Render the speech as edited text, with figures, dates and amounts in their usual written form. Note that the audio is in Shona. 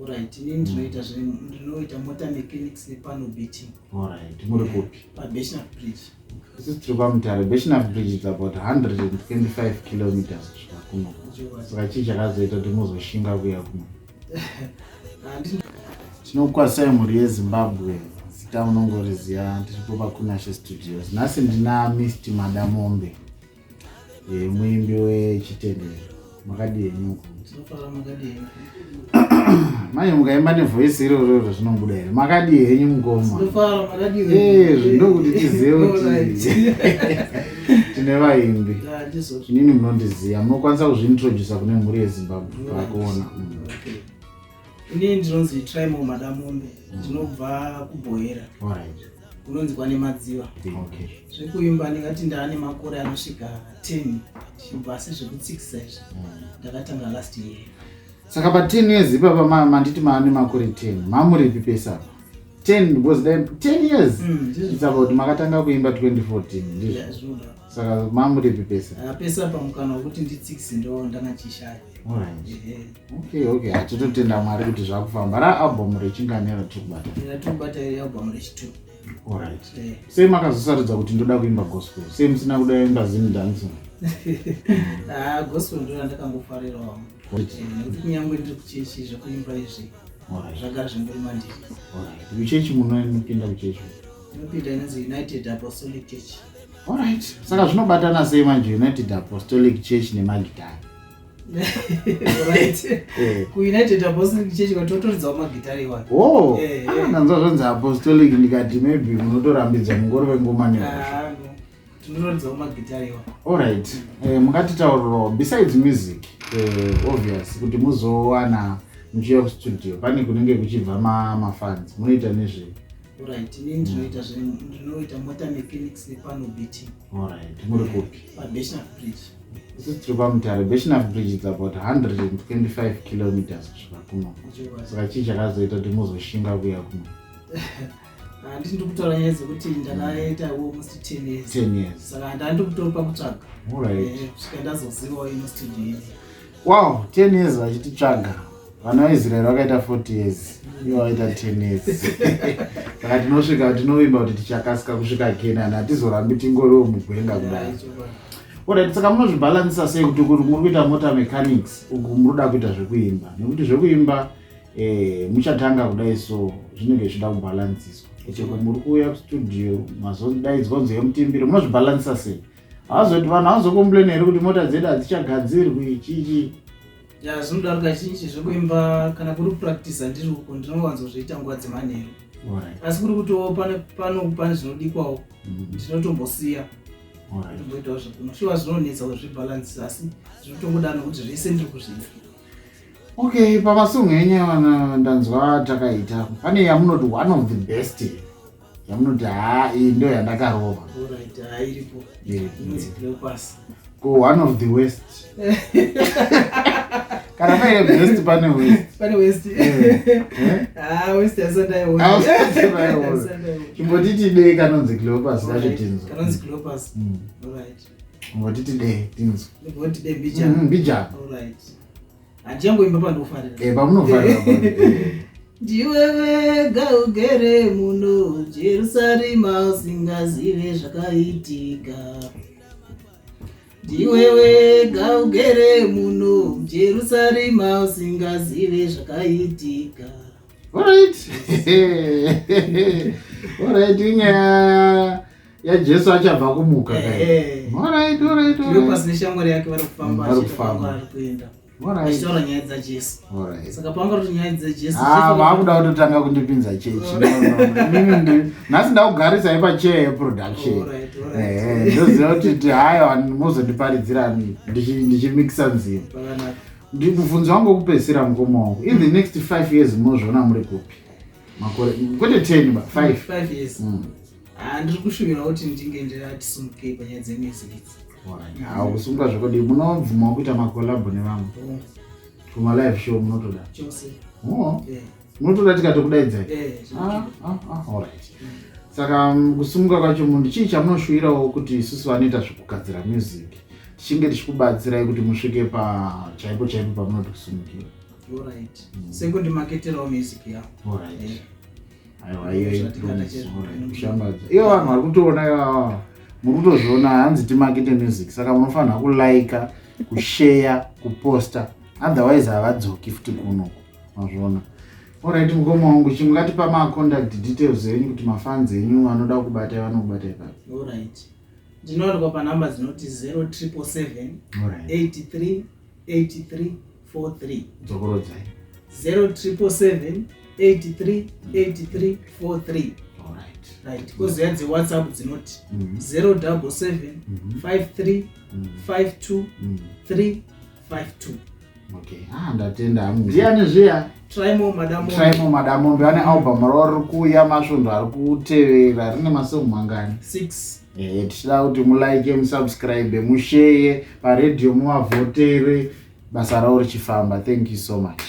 Alright, ini ndinoita ndinoita motor mechanics nepanel beating. Alright, muri kupi? PaBeshnaf Bridge. Isusu tiri kwaMutare. Beshnaf Bridge is about 125 kilometers kusvika kuno. Saka chii chakazoita kuti muzoshinga kuya kuno? Tinokwazisai mhuri yeZimbabwe, zita munongoriziva, tiripo paKunashe Studios. Nhasi ndina Mr Madamombe, muimbi wechitendero. Makadii henyu? Tinofara, makadii henyu? Manje mukaimba nevoice iroro zvinobuda here? Makadii henyu, mukoma? Tinofara, makadii? Ndokuti tizive kuti tine vaimbi. Ndizvozvo. Inini munondiziva, munokwanisa kuzviintrodusa kune mhuri yeZimbabwe vakuona. Okay. Inini ndinonzi Trimo Madamombe, ndinobva kuBhoera, kunonzi kwane Madziva. Zvekuimba ndingati ndaane makore anosvika 10 tichibva, asi zvekutsikisa izvi ndakatanga last year. Saka pa10 years ipapa manditi maane makore 10, mamuripi pese apa 10? Because dai 10 years, Ndizvo. it's about makatanga kuimba 2014, ndizvo? Yeah, zvinoda. Saka mamuripi pese? Ah, pese apa mukana wekuti nditsikise ndo ndanga ndichishaya. Ehe. Okay, hatitotenda Mwari kuti zvakufamba. Raalbum rechingani ratiri kubata? Ratiri iri album rechi2. Sei makazosarudza kuti ndoda kuimba gospel? Sei musina kuda kuimba Zim dancing? Ah, gospel ndo randakangofarirawo nekuti kunyange ndiri kuchechi, zvekuimba izvi zvagara zvingori mandiri. Alright, kuchechi munopinda kuchechi? Ndinopinda inonzi United Apostolic Church. Alright, saka zvinobatana sei manje United Apostolic Church nemagitari? Right, kuUnited Apostolic Church kwatotoridzawo magitari iwayo. Oh. Eh. Ah, ndanzwa zvanzi apostolic, ndikati maybe munotorambidza mungori wengoma nehosha. Ah, no. Tinotoridzawo magitari iwayo. Alright, mungatitaurirawo, besides music, obvious kuti muzowana muchiuya kustudio pane kunenge kuchibva mafans, munoita nezvei? Right, inini ndinoita ndinoita motor mechanics nepanel beating. Alright, muri kupi? PaBeshnaf Bridge. Isusu tiri kwaMutare. Beshnaf Bridge is about 125 kilometers kusvika kuno. Saka chii chakazoita kuti muzoshinga kuya kuno? Handiti ndiri kutaura nyaya dzekuti ndakaita almost 10 years? 10 years. Saka handandi kutopa kutsvaga. Kusvika ndazozivawo ino studio ine. Wow, 10 years vachititsvaga. Vana vaIsraeri vakaita 40 years, ivo vaita 10 years. Saka tinosvika, tinovimba kuti tichakasika kusvika Kenani, hatizorambi tingoriwo mugwenga kudai. Alright, saka munozvibhalansisa sei kuti muri kuita motor mechanics, uku munoda kuita zvekuimba? Nekuti zvekuimba, muchatanga kudai, so zvinenge zvichida kubhalansiswa. Cheko muri kuuya kustudio, mazodaidzwa kunzi yemutimbiro, munozvibhalansisa sei? Havazoti vanhu havazocomplain here kuti mota dzedu hadzichagadzirwi, chichi? Ya, zvinodaro kazhinji. Zvekuimba, kana kuri kupractisa ndiri uko, ndinowanzozviita nguva dzemanheru. Asi kuri kutiwo pano pane zvinodikwawo, ndinotombosiya, tomboitawo zvekuno. Shuwa zvinonetsa kuzvibhalansisa, asi zvinotongodaro nekuti zvese ndiri kuzviita. Okay, pamasungu enyu vana ndanzwa takaita, pane yamunoti one of the best, yamunoti ha, iyi ndo yandakarova? Alright, ha, iripo. Inonzi Cleopas. Ko one of the worst? Kana paine best, pane worst. Pane worst. Eh? Ah, worst yasandaiona. Ah, usati waiona. Chimbotiti dei kanonzi Cleopas kacho tinzwa. Kanonzi Cleopas. Alright. Chimbotiti dei tinzwa. Ndiboti dei mbijana? Mbijana. Alright, handichangoimba pandofarira. Pamunofarira. Ndiwe wega ugere muno Jerusarema usingazive zvakaitika. Ndiwe wega ugere muno Jerusarema usingazive zvakaitika. Alright, inyaya yaJesu achabva kumuka. Alright. Cleopas neshamwari yake vari kufamba. Vari kufamba. Vari kuenda vachitaura nyaya dzaJesu. Saka panga kuti nyaya dzaJesu. Ah, vakuda kutotanga kundipinza chechi. No. Inini nhasi ndakugarisai pachair yeproduction. Ndoziva kuti haiwa, muzondiparidzira ndichimikisa nzira. Pakanaka. Mubvunzo wangu wekupedzisira, mukoma wangu, in the next 5 years munozviona muri kupi? Makore, kwete 10 ba, 5. 5 years? Ah, ndiri kushuvira kuti ndinge ndiratisumukei panyaya dzemusic idzi. Hawu, kusunga zvakadii? Munobvumawo kuita macollabo nevamwe? Kumalive show munotoda? Chose. Oh, munotoda tikatokudaidzai? Eh. Ah, ah, ah, alright. Saka kusumuka kwacho, munhu chii chamunoshuwirawo kuti isusu vanoita zvekugadzira music tichinge tichikubatsirai kuti musvike pachaipo chaipo pamunoti kusumukira? Alright. Sekundimaketerawo music yavo. Alright. Eh. Aiwa, iyo kushambadza. Iyo vanhu vari kutoona ivava, muri kutozviona, hanzi timakete music, saka munofanira kulaika, kusheya, kuposta, otherwise havadzoki futi kunoku, mazviona. Alright, mukoma wangu, chimungatipa macontact details enyu kuti mafans enyu vanoda kubatai vanokubatai papi? Alright, ndinowanikwa panhamba dzinoti 0777 83 83 43. Dzokorodzai. 0777 83 83 43. Alright. Right, koziya dzeWhatsApp dzinoti 077 53 52 352. Okay, ah, ndatenda hangu. Ndiani zviya? Trimo Madamombe. Trimo Madamombe vane album ravo riri kuuya masvondo ari kutevera. Rine masong mangani? 6. Tichida kuti mulike, musubscribe, musheye paredhiyo, muvavhotere, basa ravo richifamba. Thank you so much.